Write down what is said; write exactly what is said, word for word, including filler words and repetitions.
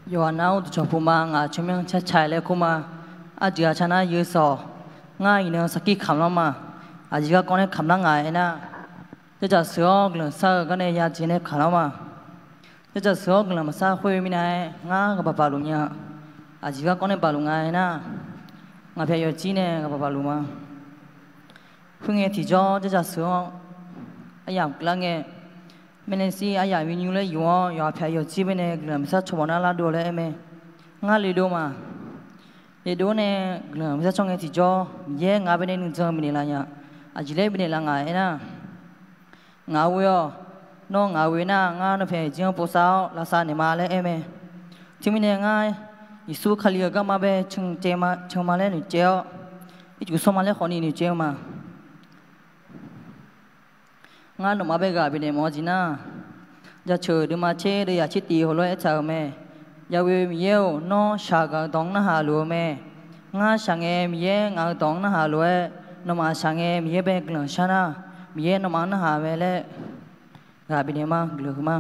Yawqghaq nar-awr duqcawq puq ma, ngaq tsawrmyanr car ca-aer laer kur ma. Arjeuq aqcar nar yeu sawq, ngar iqnan sarkir kamq lanr ma. Aqjeq garkawv nae kamq lar nga aernar, dzardzaq sheuq-awr guiqlanq shar-eu gar nae ya jeq nae kamq lanr ma. Dzardzaq sheuq-awr guiqlanq maqshar khoer mirnae-aer ngar ghaqbaq baq luf nya. Aqjeq garkawv nae baq luf nga aernar, ngaq pyaeq yawqjir nae ghaqbaq baq luf ma. Khoerngae tiqjawr dzardzaq sheuq-awr aryamq keuvlar ngae, maeqnaeq shir aryamq bi nymr laer yuf-awr, yawqha pyaeq yawqjir baenae guiqlanq maqshar cawba nar lardov laer aer mae. Ngar le dov ma. Le dov nae guiqlanq maqshar cawba ngae tiqjawr, Miqyaer ngaq baenae nuijan bifnaeq laf nya. Aqjeq laer bifnaeq laf nga aernar, ngaq-euq ghoe-awq. Nawr ngaq-euq ghoe nar, ngar nawr pyaeq jir-anr povsav-awr lavsav naeq ma laer aer mae. Teumirnae ngar Yeqsur Kali-euq garma bae can ma laer noeqcaev-awr, ircuf sanr ma laer khawfni noeqcaev-eu ma. Ngar nawmaf bae ghaq bifnaeq mawf-eu jeq nar, Jaceuq deuvma tser deuvzaq tser tif heulof-aer aertaq-euq mae. Yaghoe Miqyaer-or, nawr shaqgaq-eu dawq-anr narhaq luf-eu mae. Ngar shaqngae Miqyaer ngaq-euq dawq-anr narhaq lof-aer, nawmaf shaqngae Miqyaer bae guiqlanq shar nar, Miqyaer nawmaf-anr narhaq mae laer ghaq bifnaeq ma, guiqlanq huiq ma.